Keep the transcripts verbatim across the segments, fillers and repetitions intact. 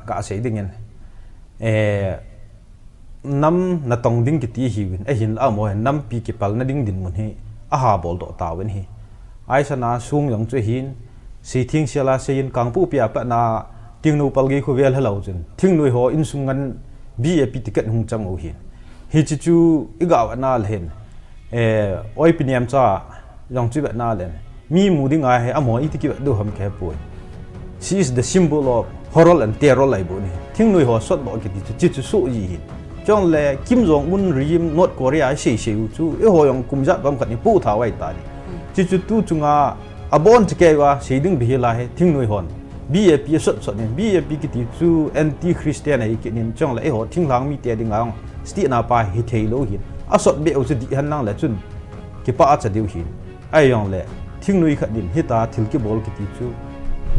Kasei dingin, eh, nam natong ding kiti hiuvin, ahinla amaho hin nampi kipalna ding dinmun hi aha boldoh tauvin ahi. Aisanga sung jong chu ahin, seithing sela seiyin Kangpokpi a patna Tingnou Palgei khovel helou chun thingnoi ho insung ngan B J P ticket hung chang u ahin. Hiche chu iga vetna le hin, eh, Oipi Nemcha jong chu vetna le hin, mi mu dinga hi amaho iti kivet diu ham kahepoi. She is the symbol of horror and terror ahi bou ahi. Thingnoi ho sotdoh kiti chu, hiche chu soh ji ahin. Chule Kim Jong Un regime North Korea a seisei u chu, eiho jong kum ijat bang khat ipoh thau ahitai. Hiche chu tu chunga abonchauva sei ding bep hila hi, thingnoi hon B J P asot sot in, B J P kiti chu anti-Christian ahi kit in, chule eiho thinglhang mite dinga jong state na pa hithei lou ahin. Asot beh u chu dih henlang le chun kipah acha diu ahin. Ahijongle thingnoi khat in hitia thil kibol kiti chu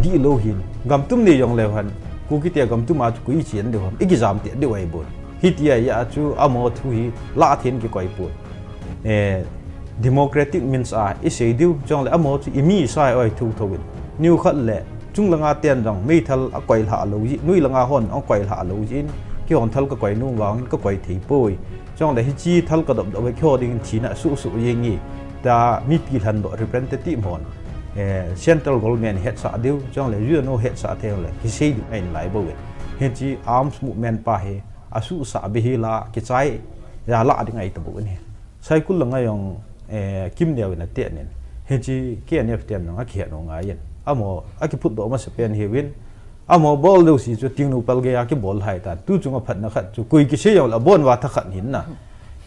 dihlou ahin. Gam tum nei jongleu hen, Kukite gam tuma chu koi ichen diu ham, ikijam tei diu ahi bou. Hitia chu amaho thu hi lah thei in kikoi poi. Eh, democratic means a isei diu, chule amaho chu imi isah u ahi thotho in. Nikhat le chunglanga ten jong meithal akoi lhah lou jeh, noilanga hon akoi lhah lou jeh in, keihon thal kakoi nom vangin kakoi thei poi. Chule hiche thal kadop dop hi keiho dingin thina asuh suh jeng e, tia mipi lhandoh representative hon, eh, central government hetsah diu, chule U N O hetsah thei le kisei ding ahin lai bou in. Hiche arms movement pa hi asuhsah bep hila kichai a lah ding ahi tabou in ahi. Saikul langa jong, eh, Kim Neo in atet in, hiche K N F ten jong akihet u ngai in, amaho akiphutdoh masapen ahiuvin, amaho bol jouse chu Tingnou Palgei a kibol ahitan. Tu chunga phatna khat chu koi kisei jongle abon uva thakhat ahin na.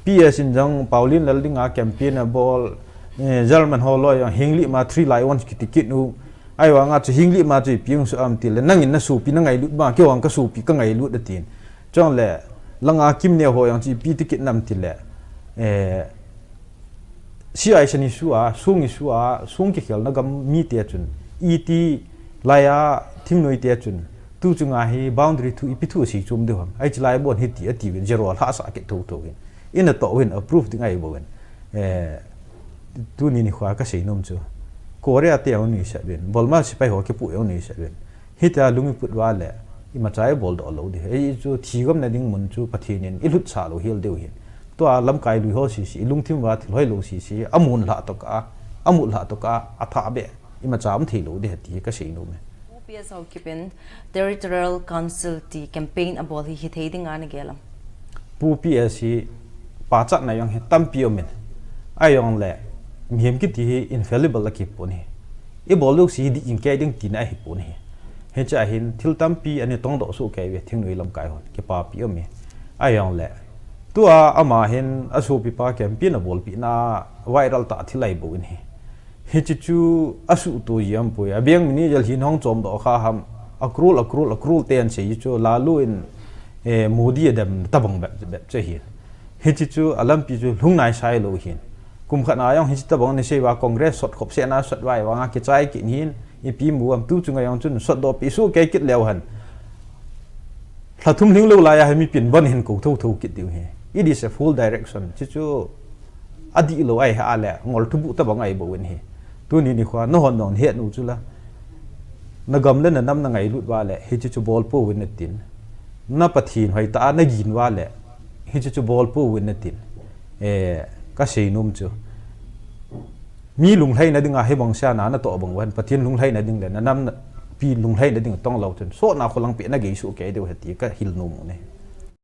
P S in jong Paolienlal dinga campaign abol, eh, German ho loi jong Henglep ma Three Lions kiti kit u. Ahivanga chu Henglep ma chu ipi hung soh ham tile, nangin nasopi nangailut banga, keihon kasopi kangailut atin. Chule langa Kim Neo ho jong chu ipi ti kit nam tile, eh, C I S N issue a, song issue a, song kikhelna gam mite chun, iti laiya thingnoi te chun, tu chunga hi boundary thu ipi thu asei chom diu ham. Hiche lai bon hiti atiuvin, zero lhahsah kit thotho in. Ina toh uvin, approve ding ahi bou in. Eh, tuni nikhoa kasei nom chu, Korea te jong nuisat uvin, Burma sepai ho kipoh jong nuisat uvin. Hitia lung iput uva le, imacha ibol doh lou ding. Hichu thigam na ding mun chu Pathen in ilhutsah lou hel diu ahin. Tua lamkai lui ho sese, ilungthim uva thil hoilou sese, amun lhah tokah a, amut lhah tokah a, athah beh, imacha um thei lou ding ahi ti kasei nom e. Pu P S Haokip in Territorial Council ti campaign abol hi hithei dinga nagel am? Pu P S hi pachatna jong hi tampi um in, ahijongle mihem kiti hi infallible akipon ahi. Ibol jouse hi dih jing kei ding tina ahipon ahi. Hiche a hin thil tampi ana tongdoh soh kei uve thingnoi lamkai hon, kipapi um e. Ahijongle tua ama hin asopipa campaign abolpeh na viral tah thil ahi bou in ahi. Hiche chu asuhto ji aum poi. A bank manager hin hung chomdoh kha ham, a crore, a crore, a crore te ahin sei chu, Lalu in, eh, Modi adem tabang bep, bep chu ahi. Hiche chu alampi chu lhung naisai lou ahin. Kum khat na jong hiche tabang ana sei uva Congress sot khop sena sot uva ahivanga kichai kit ahin, ipi mu ham, tu chunga jong chun sotdoh peh soh kei kit leu hen, lha thum lhinglou laiya hi mipin von hin kou thotho kit diu ahi. It is a full direction. Hiche chu adihlou ahi a le, ngol thubuh tabang ahi bou in ahi. Tuni nikhoa nahon nahung het u chu la, nagam le nanam nangailut uva le, hiche chu bol pouvin natin. Na Pathen hoitah a nagin uva le, hiche chu bol pouvin natin. Eh, kasei nom chu, mi lunglhaina dinga hibang sena natoh bang uva hin, Pathen lunglhaina ding le nanampi lunglhaina ding tong lou chun, sotna kholang peh nagei soh kei diu ahi ti kahil nom u ahi.